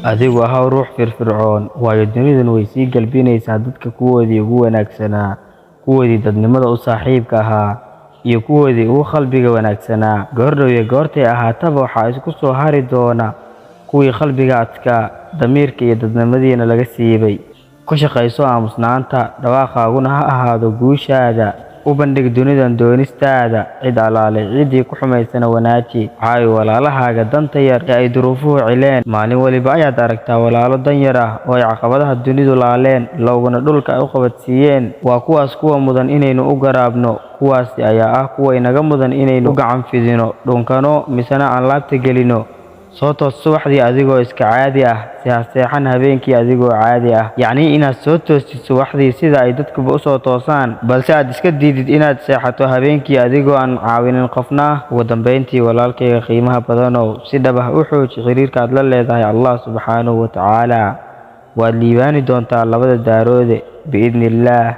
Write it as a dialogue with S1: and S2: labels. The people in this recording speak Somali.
S1: Adigu ahaw ruux firfircoon, waayo dunidan way sii galbinaysaa dadka kuwoodii ugu wanaagsanaa, kuwoodii dadnimada u saaxiibka ahaa, iyo kuwoodii ugu qalbiga wanaagsanaa. Goordhow iyo goortay ahaataba waxaa isku soo hari doona kuwii qalbiga adkaa, damiirka iyo dadnimadiina laga siibay. Ku shaqayso aamusnaanta, dhawaaqaaguna ha ahaado guushaada. U bandhig dunidan doonistaada, cid allaale ciddii ku xumaysana wanaaji. Caawi walaalahaaga danta yar ee ay duruufuhu cileen. Maalin waliba ayaad aragtaa walaalo danyar ah oo ay caqabadaha dunidu laaleen, lowgana dhulka u qabadsiiyeen. Waa kuwaas kuwa mudan inaynu u garaabno, kuwaasi ayaa ah kuwa inaga mudan inaynu u gacan fidino, dhunkano, misena aan laabta gelino. Soo toos subaxdii adigoo iska caadi ah, si ha seexan habeenkii adigoo caadi ah. Yacnii inaad soo toostid subaxdii sida ay dadkuba usoo toosaan, balse aad iska diidid inaad seexato habeenkii adigoo aan caawinin qofna. Ugu dambeyntii, walaalkayga qiimaha badanow, si dhab ah u xooji xiriirka aad la leedahay Allah subxaanahu wa tacaala. Waad liibaani doontaa labada daaroode biidni illaah.